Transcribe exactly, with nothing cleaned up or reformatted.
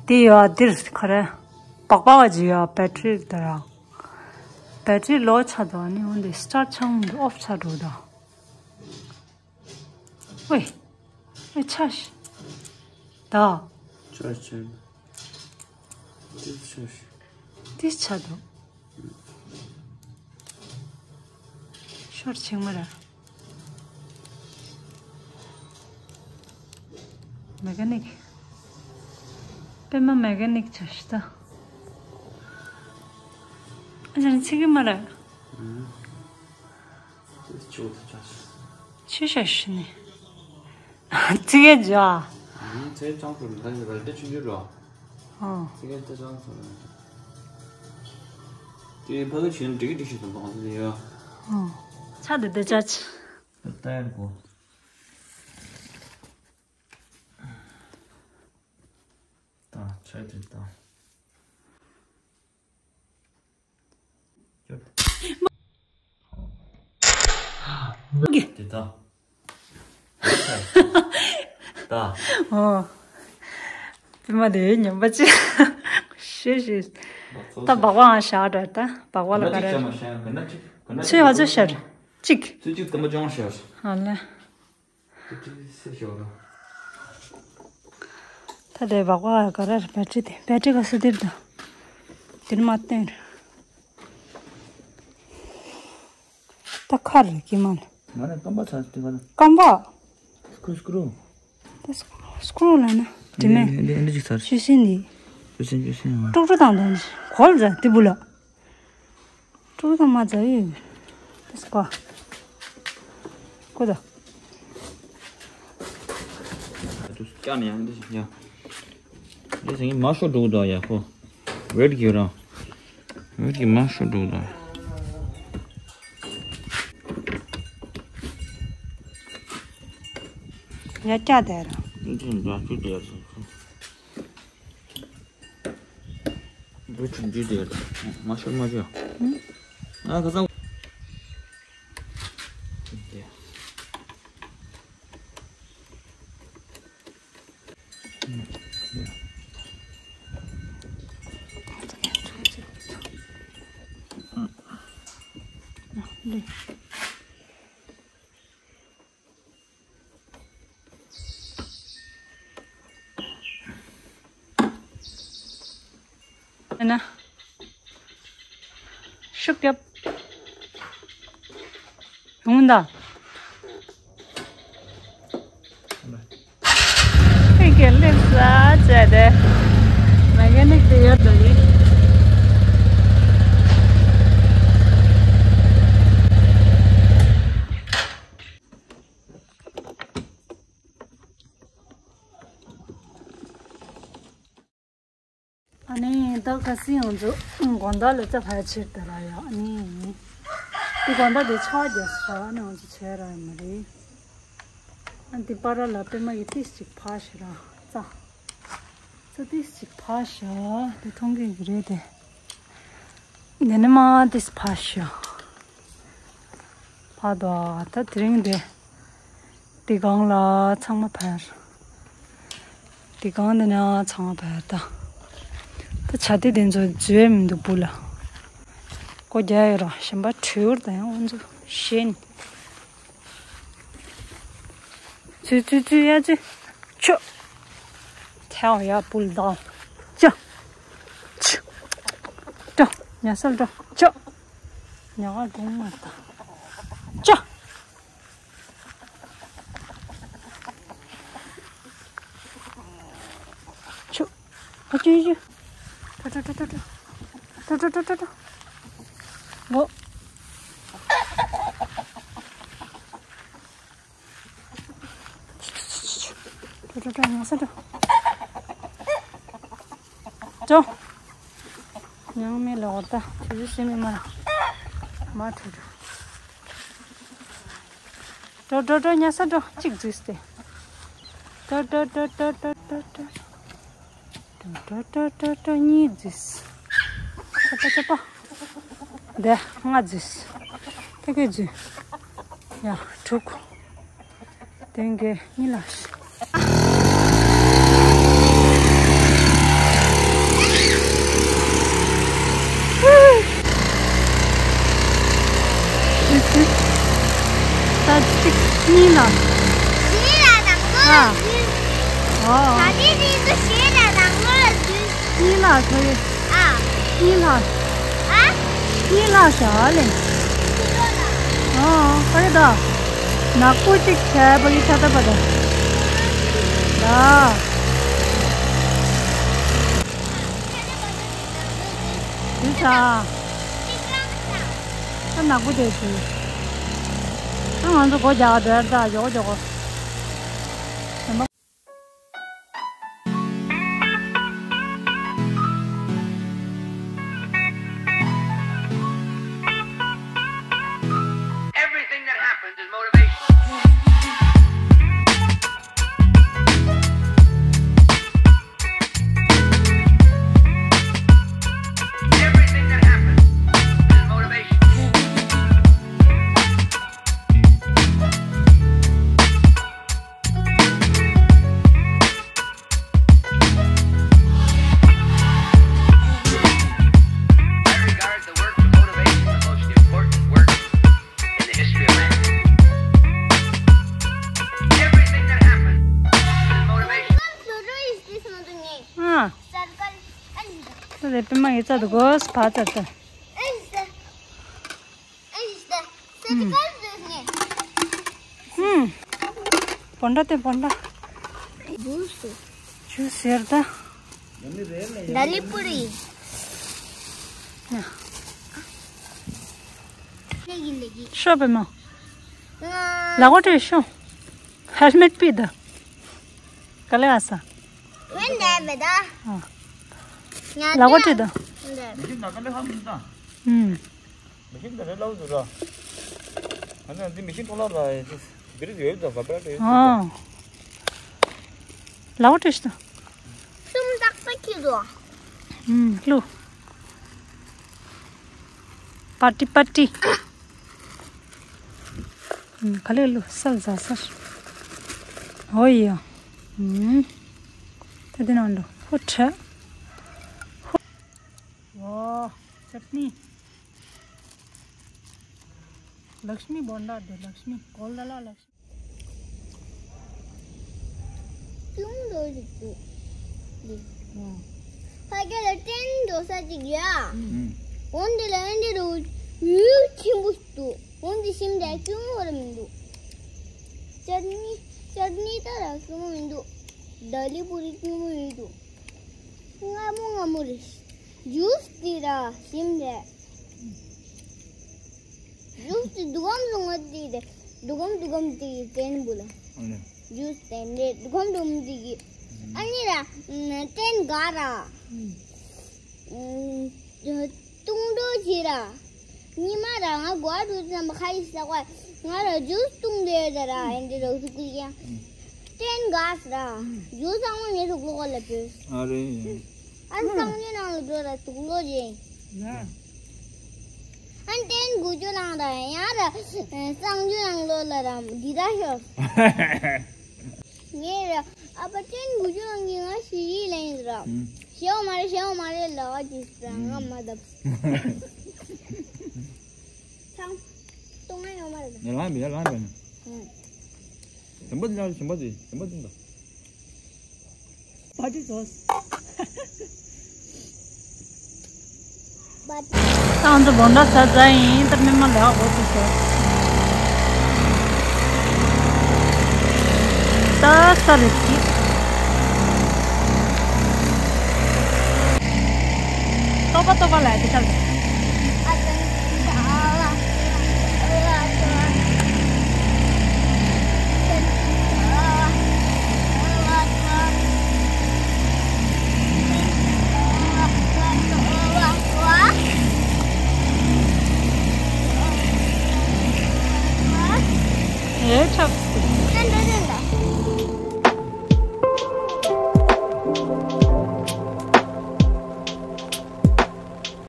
དེ་ཡོད་འདིར་ཁ་ར་སྦག་སྦག་ཅིག་ཡོད། བེ་ཊི་རི་དེ་ར། བེ་ཊི་རི་ལོ་ཆགས་འདུག་ཨ་ནི་འོན་ཏེ་སི་ཊར་ཊི་ཆགས་མི་འདུག་ཨོཕ་ཆགས་འགྲོ་འདུག་ཝེ། ཨེ་ཆ་ཤི། ད། ཆ་ཤི། ཏི་ཆ་ཤི། ཏི་ཆ་དོ། ཤོར་ཆེན་མོ་ར། མེ་ཀ་ནིག་པད་མ་མེ་ཀ་ནིག་ཆ་ཤི་ད། ཨ་ཅག་ཚིག་གི་མ་ར། ཆུ་ཤ་ཤི་ནི། ཚིག་གི་ཇ། ཚེ་ཅང་ཁུར་ད་ནི་རལ་གྲི་ཆུང་ཆུང་རོ། ཨོ། ཚིག་གི་ད་ཅང་ཁུར། དེ་ཕ་གི་ཆེན་འགྲིག་གི་འགྲིག་ཤི་དང་པོ་ཡོད། ཨོ། ཆ་དེ་དེ་ཅ་ཆི། ད་ཡར་གོ། ད་ཆ་དེ་ད། དེ་ད། ད། ཨོ། པད་མ་དེ་ཉམས་པ་ཅི། ཤེས་ཤེས། ད་སྦག་སྦག་ཨང་བཞག་འདྲ་ད་སྦག་སྦག་ལ་ག་རེ། ཚོས་ཨ་ཚོས་ཤར། གཅིག་ཚོས་གཅིག་དེ་མ་ཅང་ཤར། ཨ་ལེ། ད་དེ་སྦག་སྦག་ག་རེ་རེད། བེ་ཊི་རི་དེ་བེ་ཊི་རི་ག་སུ་དེར་དང་། དེར་མ་བསྟན། ད་ཁ་རེད་ཀྱི་མ་ལ། ང་ནི་རྐང་པ་ཚ་དེ་ག་ལ། རྐང་པ། སྐུ་སྐུ་རུ། ད་སྐུ་རུ་ལ་ན་དྲི་མེད། འདི་འདི་ཅིག་ཚར། ཆུ་སྲིན་འདི། ཆུ་སྲིན་ཆུ་སྲིན་ཨ། ཀྲུག་ཀྲུག་དང་དང་གོལ་ཟ་དེ་བུ་ལ། ཀྲུག་ཀྲུག་དང་མ་ཟ་ཡི། ད་སྐུ། སྐུ་ད། ཀྱ་ནི་ཡང་འདི་ཡང་། འདི་ཟིན་མ་ཤོར་འགྲོ་གི་འདུག་ཡ་ཁོ། ཝེཊ་གྱིས་རང་། ཝེཊ་གྱིས་མ་ཤོར་འགྲོ་གི་འདུག་ཡ་ཀྱ་དེ་ར། འདི་འདྲ་ཅུ་དེ་ཡ་ཟིན་ཁོ། འདི་ཆུང་ཆུང་དེ་ར། མ་ཤོར་མ་ཤོར། ཨ་ཁ་སང་། ཨ་ན། ཤུགས་རྒྱབ། ཡོང་ད། ཁྱེད་ཀྱིས་སླེབས་ས་བྱས་ཏེ། མེ་ཀ་ནིག་དེ་ཡོད་དོ་ཡིན། ཨ་ནི་ད་ཁ་སང་ང་ཚོ་དགོང་དག་ལ་ཙ་ཕར་ཕྱིར་དེ་ར་ཡ། ཨ་ནི་དེ་དགོང་དག་དེ་ཆར་རྒྱག་ས་ར། ཨ་ནི་ང་ཚོ་བྱས་ར་ཡ་མ་རེད། ཨ་དེ་པ་ར་ལ་པད་མ་གི་ཏིས་ཅིག་ཕར་ཞོག་ར་ཙ། ཙ་ཏིས་ཅིག་ཕར་ཞོག་དེ་མཐོང་གི་རེད་དེ། འདི་ནི་མ་ཏིས་ཕར་ཞོག་ཕར་དོ། ད་དེ་རིང་དེ། དེ་སྒང་ལ་ཚང་མ་ཕར། དེ་སྒང་འདི་ན་ཚང་མ་ཕར་ད། ད་བྱ་དེ་དེ་ཚོ་འཛུལ་མི་འདུག་བུ་ལ། སྒོ་རྒྱག་ཡོད་ར། གཞན་པ་བྲོས་ཡོད་ད་ཡང་འོན་ཚོ་ཤེས་ནི། ཚུ་ཚུ་ཚུ་ཡ་ཚུ། ཆོ། ཐལ་ཡ་བུ་ལ་ད། ཅོ། ཆུ། ཏོ། ཉ་སལ་ཏོ། ཅོ། ཉ་ག་དུང་མ་ད། ཅོ། ཆུ། ཨ་ཅུ་ཅུ། ཏོ་ཏོ་ཏོ་ཏོ་ཏོ། ཏོ་ཏོ་ཏོ་ཏོ་ཏོ། ལོ། ཏོ་ཏོ་ཏོ་ཉ་ས་ཏོ། ཅོ། ཉང་མེ་ལོག་ད་ཆུ་ཆུ་སེ་མེ་མ་ར། མ་ཐུ་ཐུ། ཏོ་ཏོ་ཏོ་ཉ་ས་ཏོ་གཅིག་འཛུལ་སྟེ། ཏོ་ཏོ་ཏོ་ཏོ་ཏོ་ཏོ། ཏོ་ཏོ་ཏོ་ཏོ་གཉིས་འཛུལ། ཅོ་པ་ཅོ་པ། དེ་ལྔ་འཛུལ། ཏེ་ཀེ་འཛུལ། ཡ། དྲུག་དོན་གྱི་གཉིས་ལ། ད་གཅིག་གཉིས་ལ། གཉིས་ལ་དང་པོ་ཨ། ལ་གཉིས། ཨོ། ད་ལྟའི་དུས་སུ་བཞི་ལ་དང་པོ་ལ་བདུན། གཉིས་ལ་ཚོ་ཡི། ཨ། གཉིས་ལ། ཨ། གཉིས་ལ་ཞག་ལས། ཨོ། ཨ་རེ་ད། ནག་པོ་གཅིག་ཁྱད་པར་གྱི་ཆ་ད་པ་ད། ད། དུས་ཚ། ད་ནག་པོ་དེ་ཞུ། ད་ང་ཚོ་སྒོ་རྒྱག་འདོད་ད་མགྱོགས་མགྱོགས། Everything that happens is motivation. Everything that happens is motivation. I regard the work of motivation the most important work in the history of man. Everything that happens is motivation. ཨ། ད་དེ་པད་མ་ཡི་རྩ་དུ་གོས་ཕ་ཚར་ཏེ། ཨུམ། བོན་ད་དེ་བོན་ད། ཇུས་ཟེར་ད། ད་ལི་པུ་རི། ཤོ་པད་མ། ལ་གོ་ཏྲེ་ཤོ། ཧེལ་མེད་པི་ད། ག་ལེ་ཨ་ས། ཝེན་ཌེ་བེ་ད། ཨ། ལ་གོ་ཏྲེ་ད། ཨུམ། མེ་ཤིན་དེ་རེད་ལབ་འདུག་ར། ཨ་ནི་འདི་མེ་ཤིན་ཐོག་ལ་ར་འདི་རིགས་ཡོད་དོ་ག་པར་རེད། ཨ། ལའོ་ཏྲིས་ཏོ། སུམ་རྟགས་པ་ཁྱི་དོ། ཨུམ། ལུ། པ་ཏི་པ་ཏི། ཨུམ། ག་ལེ་ལུ་སལ་ཟ་སར། ཨོ་ཡ། ཨུམ། ད་དེ་ནང་འགྲོ་ཧུ་ཁྲ། ཧུ། ཝ། ཅཊ་ནི། ལཀྵྨི་བོན་ད་དེ་ལཀྵྨི་གོལ་ལ་ལ་ལཀྵྨི། ཅུང་འགྲོ་ཞིག་འདུག་འདི། ཕ་གི་ལ་སྟན་འགྲོ་ས་ཅིག་ཡོད། འོན་ཏེ་ལ་ཨེ་འདི་རུ་ཡུལ་ཆེན་པོ་ཞིག་འདུག་འོན་ཏེ་ཞིམ་དེ་ཅུང་མོ་ར་མི་འདུག་ཅར་ནི་ཅར་ནི་ད་ར་ཅུང་མོ་མི་འདུག་ད་ལི་པུ་རི་ཅུང་མོ་ཡོད་འདུག་སྔ་མོ་སྔ་མོ་རེད། ཇུས་དེ་ར་ཞིམ་རེད། ཇུས་དེ་འདུག་གམ་བཟང་བ་དེ་རེད། འདུག་གམ་འདུག་གམ་དེ་ཡི་བསྟན་འབུ་ལ། ཨ་ནི། ཇུས་བསྟན་རེད་འདུག་གམ་འདུག་གམ་དེ་གི། ཨ་ནི་ར་བསྟན་དགའ་ར། ཏུང་ཏུང་བྱེད་ར། ཉི་མ་ར་ང་གོ་བ་འགྲོ་ཙམ་པ་ཁ་ཡི་ས་གོ་ང་ར་ཇུས་བཏུང་དེ་ཡོད་ད་ར་ཨེ་འདི་ར་ཟུག་གི་ཡ། བསྟན་དགའ་ས་ར། ཇུས་ཚང་མ་ངའི་ཟུག་ལོག་ལ་བོས། ཨ་རེ། ཨ་ནི་གཙང་ཆུའི་ནང་ལ་འགྲོ་ར་དུག་ལོག་ཅན། ཡ། ཨ་ནི་བསྟན་དགུ་ཅུ་ནང་ར་ཡང་ར་གཙང་ཆུའི་ནང་ལོག་ལ་ར་འདི་ར་ཤོར། ངས་ར་ཨ་ཕ་བསྟན་དགུ་ཅུ་ནང་གི་ང་ཞི་ཡི་ལན་ཡིན་ར། ཞེའོ་མ་རེད་ཞེའོ་མ་རེད་ལ་ཨ་ཅིག་ར་ང་མ་བཏབ། ཚང་། སྟོང་ང་ཡོང་མ་རེད་ད། ཡར་ལངས་པས་ཡར་ལངས་པས་ན། ཨང་། ཞིམ་པོ་འདི་ལ་ཞིམ་པོ་འདི་ཞིམ་པོ་འདི་འདུག་པ་ཏི་ཟོས། ད་ང་ཚོ་བོན་ད་ཟ་ཟ་ཡིན། ད་སྨན་མ་ལས་ཀ་འགོ་ཚུགས་སོང་། ད་ས་རེད་ཀྱི། ཏོ་པ་ཏོ་པ་ལ་དེ་ཁར། ཨེ་ཁྲག་